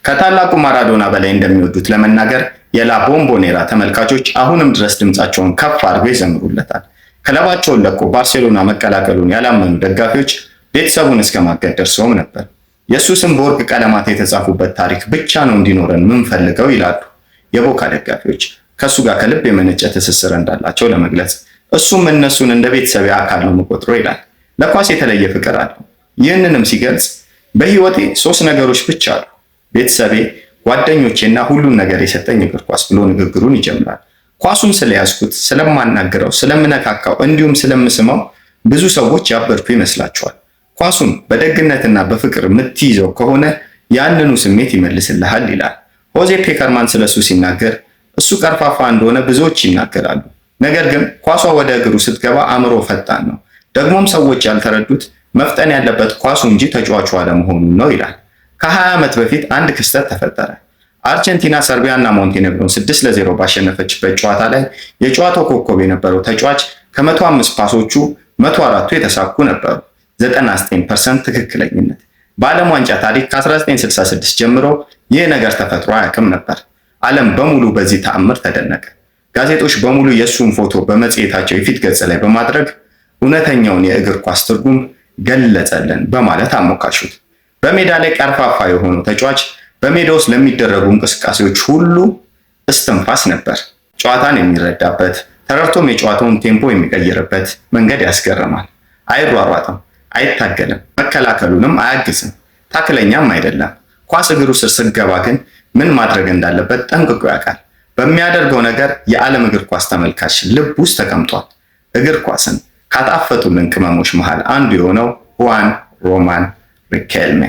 ከታላቁ ማራዶና በላይ እንደሚወዱት ለመናገር የላ ቦምቦኔራ ተመልካቾች አሁንም ድረስ ድምፃቸውን ከፍ አድርገው ይዘምሩለታል። ክለባቸውን ለቆ ባርሴሎና መቀላቀሉን ያላመኑ ደጋፊዎች ቤተሰቡን እስከ ማገድ ደርሰውም ነበር። የእሱ ስም በወርቅ ቀለማት የተጻፉበት ታሪክ ብቻ ነው እንዲኖረን ምንፈልገው ይላሉ የቦካ ደጋፊዎች ከእሱ ጋር ከልብ የመነጨ ትስስር እንዳላቸው ለመግለጽ። እሱም እነሱን እንደ ቤተሰብ አካል ነው የምቆጥረው ይላል። ለኳስ የተለየ ፍቅር አለው። ይህንንም ሲገልጽ በህይወቴ ሶስት ነገሮች ብቻ አሉ፣ ቤተሰቤ፣ ጓደኞቼና ሁሉን ነገር የሰጠኝ እግር ኳስ ብሎ ንግግሩን ይጀምራል። ኳሱን ስለያዝኩት፣ ስለማናግረው፣ ስለምነካካው እንዲሁም ስለምስመው ብዙ ሰዎች ያበድኩ ይመስላቸዋል። ኳሱን በደግነትና በፍቅር የምትይዘው ከሆነ ያንኑ ስሜት ይመልስልሃል ይላል። ሆዜ ፔከርማን ስለሱ ሲናገር እሱ ቀርፋፋ እንደሆነ ብዙዎች ይናገራሉ። ነገር ግን ኳሷ ወደ እግሩ ስትገባ አእምሮ ፈጣን ነው። ደግሞም ሰዎች ያልተረዱት መፍጠን ያለበት ኳሱ እንጂ ተጫዋቹ አለመሆኑን ነው ይላል። ከ20 ዓመት በፊት አንድ ክስተት ተፈጠረ። አርጀንቲና ሰርቢያና ሞንቴኔግሮን 6-0 ባሸነፈችበት ጨዋታ ላይ የጨዋታው ኮከብ የነበረው ተጫዋች ከ105 ፓሶቹ 104ቱ የተሳኩ ነበሩ። 99% ትክክለኝነት። በዓለም ዋንጫ ታሪክ ከ1966 ጀምሮ ይህ ነገር ተፈጥሮ አያውቅም ነበር። ዓለም በሙሉ በዚህ ተአምር ተደነቀ። ጋዜጦች በሙሉ የእሱን ፎቶ በመጽሔታቸው የፊት ገጽ ላይ በማድረግ እውነተኛውን የእግር ኳስ ትርጉም ገለጸልን በማለት አሞካሹት። በሜዳ ላይ ቀርፋፋ የሆነው ተጫዋች በሜዳ ውስጥ ለሚደረጉ እንቅስቃሴዎች ሁሉ እስትንፋስ ነበር። ጨዋታን የሚረዳበት፣ ተረድቶም የጨዋታውን tempo የሚቀይርበት መንገድ ያስገርማል። አይሯሯጥም፣ አይታገልም፣ መከላከሉንም አያግዝም፣ ታክለኛም አይደለም። ኳስ እግሩ ስር ስትገባ ግን ምን ማድረግ እንዳለበት ጠንቅቆ ያውቃል። በሚያደርገው ነገር የዓለም እግር ኳስ ተመልካች ልብ ውስጥ ተቀምጧል። እግር ኳስን ካጣፈጡልን ቅመሞች መሃል አንዱ የሆነው ሁዋን ሮማን ሪኬልሜ።